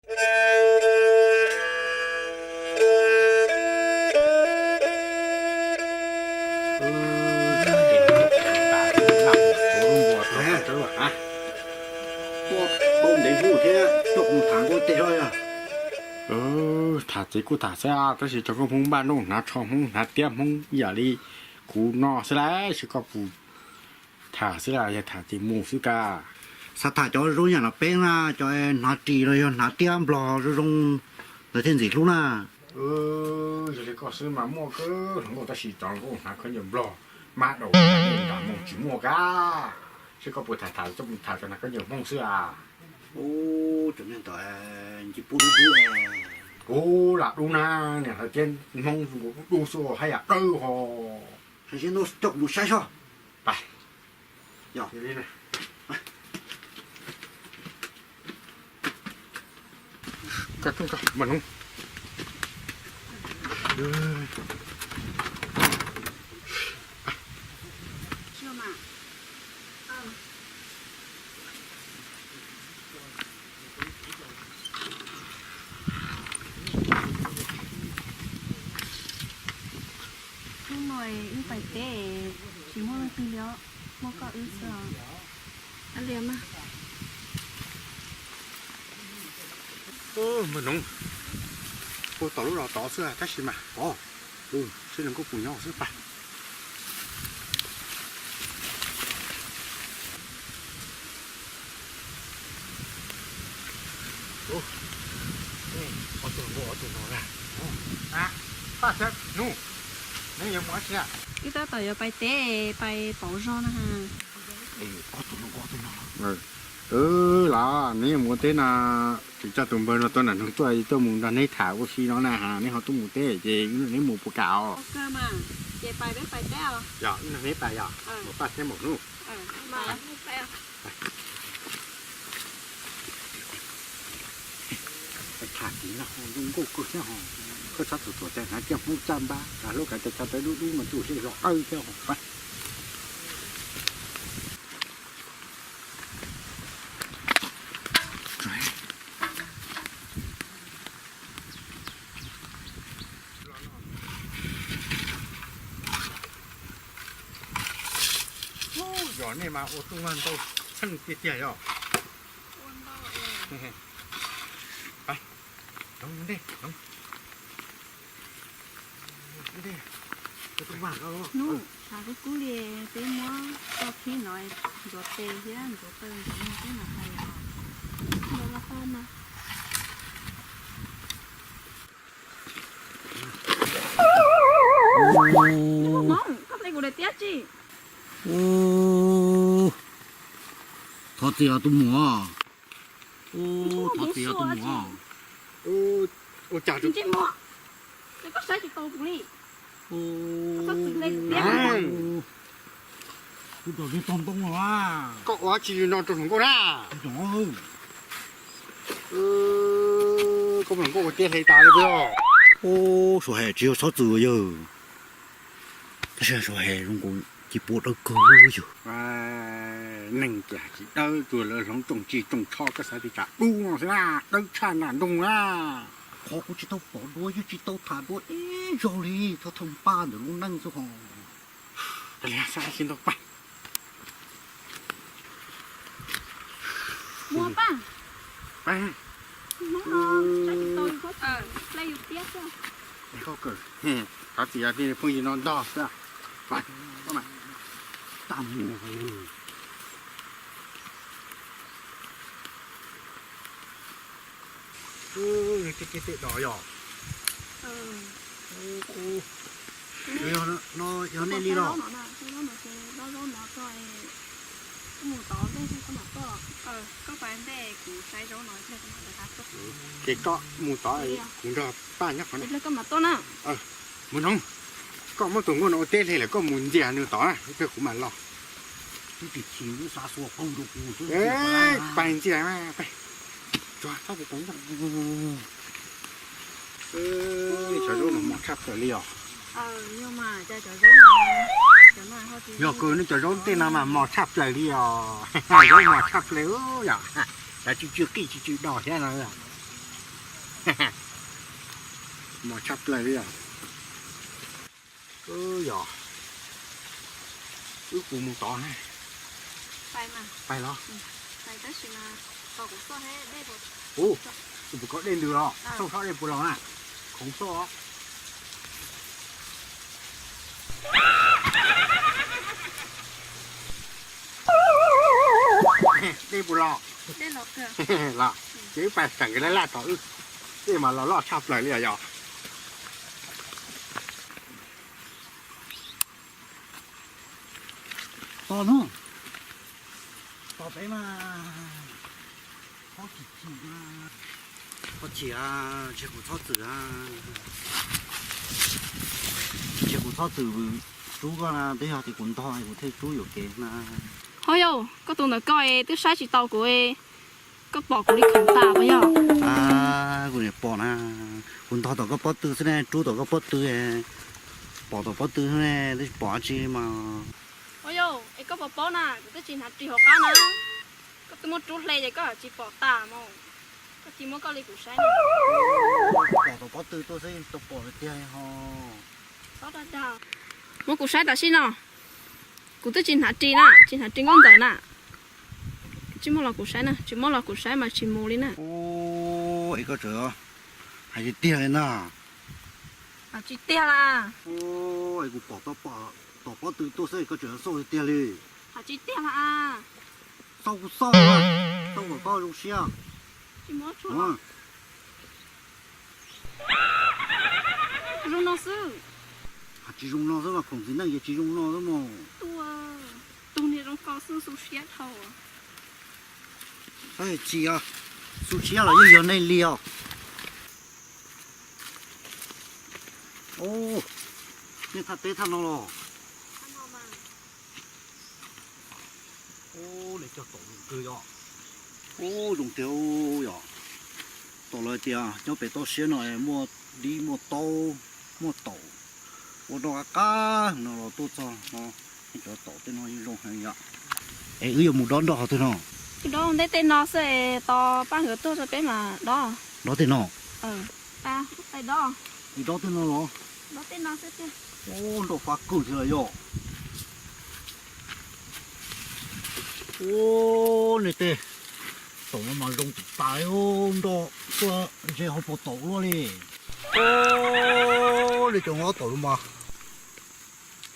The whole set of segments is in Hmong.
Tham txiv kuj tham xwb, tab sis cov nkauj Hmoob npaj nroj hnav tsho, Hmoob hnav tiab, Hmoob ib yam li kuv no xwb las, sis koj puas tham xwb las, yog tham ces mus xwb kag. Xav tham cov zoo yam no peb na, cov hnav ris los yog hnav tiab nplog zoo zoo, lawv thiaj ntxim hlub na. Yog li koj xwb mas muaj kawg hluas nkauj, tab sis cov nkauj hnav khaub ncaws nplog mab daus nram mus tsis muaj kag. Seb koj puas tham, tham cov hnav khaub ncaws Hmoob xwb as. Ub, cov neeg ntawd nci pub dub dub. Kuv lam dub na, niam hlob thiab Hmoob zoo nkaus dub dub xwb, haj yam dawb ho. Seb no coj kuv mus saib soj. Pais. Hnub no wb pais teb tsis muaj leej twg li os, muaj koj wb xwb os. Li mas. Npawg Noov, puag tom lub zos tod xwb tab sis mas, o, seb nws kuj puas nyob xwb pais. Ob tug nkauj ob tug no na. Paj thiab Noov, neb yuav mus dab tsi na? Wb tab tom yuav pais teb, pais pauv zog na. Ob tug nkauj ob tug no. Los neb yuav mus ua teb na, tsis coj tus npawg no tuaj nram nroog tuaj, tuaj mus nrog neb tham ua si no na, neb ho tuaj mus teb ces neb mus puas kam os? Ces pais peb pais teb os. Yog, neb pais yog, Paj thiab Maum Hnub. Tham txiv no zoo nkauj kawg thiab ho, koj txhob txuam txuam tes hnav kiag Hmoob caj npab, kav hlub kav cai, tso tawv dub dub mas ntuj hle zog dawb thiab ho. Yog nej mas ua tub vaj ntau txheej tiag tiag yog. Hnub, tshav kub kub li, peb muab koj khib no ntxuav tes thiab ntxuav taw ntxuav noj peb mam hais os. Ntxuav los tau mas. Koj hle kuv daim tiab tsi? Thov txim os tus muam. Thov txim os tus muam. Ua cas koj saib tsis tau kuv li? Koj txhob txwm hle kuv tiab. Kuv tom tog ntoo los. Koj ua dab tsi no rau hluas nkauj na? Koj hluas nkauj ua tiab hle tas li puas yog? Suav hem tsis yog txhob txwm yawg. Tab sis suav hem zoo nkaus ci puav dawb kawg yawg. Neeg cas tsis dawb, tsuas lawv hloov tsoom tsis tsoom tsho, koj xav tias tsam dub no xwb na, dawb tshaj nram nroog na. Qhov kuv tsis tau pom dua, yeej tsis tau tham dua ib zaug li, thov thov npaj ntawm lub neej xwb ho. Saib seb ntau paj. Mus paj. Hnub no saib tsis tau yus, hle yus tiab xwb. Thov txim os, pheej yus no ntog xwb. Tej kev tej dos yog. Yog nej li los. Ces koj mus tod, kuv nrog paj nyob qhov no. Mus no, koj muab tus nkauj no ua teb hle lawm koj mus ntxias nws tod na, ib pliag kuv mam los. Twb tsis chim lub xav xuas qau rau kuv. Pais ntxias, pais. Tsuag txhob tis tau ntog. Cov zaub no mos tshaj plaws li os. Yog kawg, nej cov zaub tej no mas mos tshaj plaws li os. Zaub mos tshaj plaws yom. Cov tsw tsw qij tsw tsw do thiab no. Mos tshaj plaws li os. Yog, wb kuv mus tod na. Pais los? Ub, kuv puas kov dej ntws los? Xauj tsob dej puas los na? Khoov xauj os. Dej puas los? Los, ces wb pais tseem nkawd laj laj tod wb, dej mas los loj tshaj plaws li os yog. Tos no, tos peb mas, qhov chim chim, qhov chim, ntshe kuv txhob txwm, ntshe kuv txhob txwm rub koj na, twb yog tias kuv ntog kuv thiaj rub yuam kev na. Ho yog koj tus ntawm koj es twb saib tsis tau kuv, koj pom kuv li khoom tas puas yog? Kuv niam pom na, kuv ntog tom koj pob tw xwb ne, rub tom koj pob tw, pom tom pob tw xwb ne, twb tsis pom dab tsi mas. Ho yog es koj puas paub na, kuv twb tsis hnav ris hauv qab na, koj twb muab rub hle ces koj tsis pom tas mas, koj cia muab koj li kuv saib na. Pom tom pob tw tuaj xwb tau pom tiag tiag li ho. Muab kuv saib tam sim no, kuv twb tsis hnav ris na, tsis hnav ris nkauj ntxawm na. Tsis muab los kuv saib na, tsis muab los kuv saib mas tsis mus li na. Es koj tseem hais tiag tiag li na. Hais tsis tiag la. Es kuv pom tom pob tw tuaj xwb koj tseem xauj tiag tiag li. Hais tsis tiag la. Xauj kuv xauj, xauj kom koj zoo siab. Tsis muab tsuag. Zoo no xwb. Hais tsis zoo no xwb mas khoom txiv neej ces tsis zoo no xwb mas. Tus niag zoo koj xwb xu siab dhau. Tsis xu siab los yeej yog nej li os. Nej thaj teb thaj no los. Ub, nej cog taum zoo kawg yom. Ub, zoo tiag yom. Tom lawv tias nyob pem toj siab no muaj dib muaj taub muaj taum ua noj qab qab no los tuaj txog no, nej cov taum tej no yeej zoo heev yom. Es wb yuav mus dob nroj qhov twg no? Dob ntej tej no xwb, tos pab nkawd tuaj rau peb mas dob. Dob tej no. Dob tej no los? Dob tej no xwb. Ub, nroj fab kawg thiab los yog. Ub, nej tej taum no mas zoo tas tas li, nroj tuaj ze hauv paus taum luaj li. Ub, nej cov nqaib taum no mas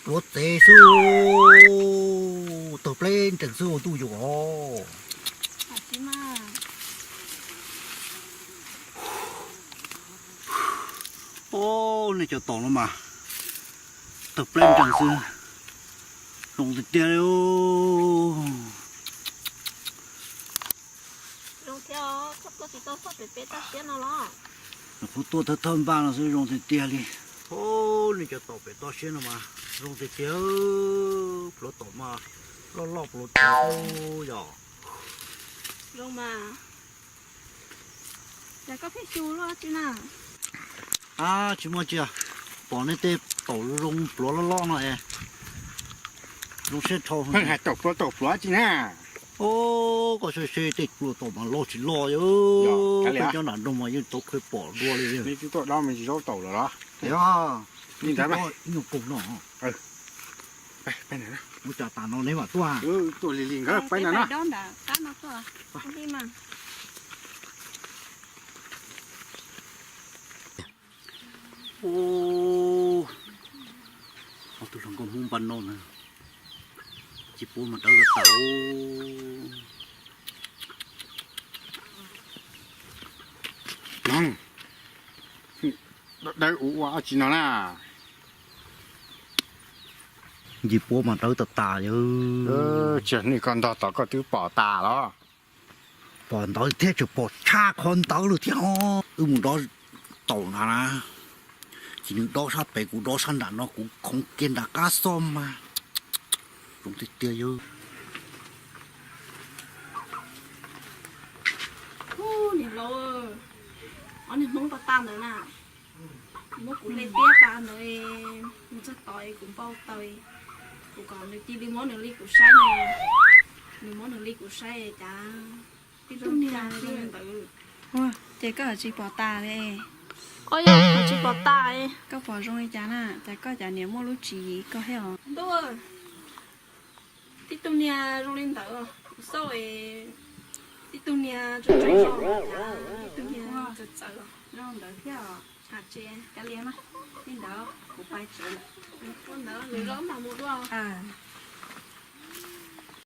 pluav txev xwb, tawg pleb nrees xwb ua ntuj yuav os. Ub, nej cov taum no mas tawg pleb nrees xwb, zoo tiag tiag li. Zoo thiab, koj tuaj tsis tau txog pem peb toj siab no los? Kuv tuaj thawj thawj npaj no xwb zoo tiag tiag li. Ub, nej cov taum pem toj siab no mas zoo tiag tiag, pluav taum mas loj loj pluav txev yom. Zoo mas. Cas koj pheej xyu luaj tsi na? Ab, tsis muaj tsi, pom nej tej taum zoo pluav loj loj no es zoo siab dhau. Pheej hais taum pluav taum pluav tsi na. Os, koj saib seb tej pluav taum mas loj tsis loj, peb nyob nram nroog mas yeej tau kheev pom dua li. Neb twb tuaj dob me ntsis zaub taum lawm los? Yog, neb twb dob ib nyuag koog no. Ua cas tas no neb mam tuaj? Tuaj lig lig nkawd peb na. Ob tug hluas nkauj Hmoob npaj noj na, ci puab mas dawb tas tas. Dawb ua ua dab tsi no na? Ci puab mas dawb tas tas. Tsis yog koj ntog tom koj twb pom tas los? Pom ntawd thiab, tseem pom tshaj qhov ntawd lawm thiab ho. Wb mus dob taum na, ces nws dob sab pem kuv dob sab nram no, kuv khoov kiag nram qab xoj mas zoo tiag tiag. Niam laus, ob niag Hmoob tag tag ntawd na, muab kuv hle tiab tas ntawd, mus txog tod kuv npau taws, kuv kom nws cia li muab nws li kuv saib na, nws muab nws li kuv saib cas tib tug niag zoo ntawd. Ces koj tsis pom tas li. Ua yog kuv tsis pom tas. Koj pom zoo li cas na? Cas koj cas niam muaj lub tswv yim koj thiab os. Ntuj, tib tug niag zoo li ntawd, kuv xauj es tib tug niag tseem tseem zoo, tib tug niag txawm txawm zoo ntawd thiab os. Hais tsis kav liam mas, li ntawd kuv pais tsev lawm. Ua ntawd nws zoo mas mus dua.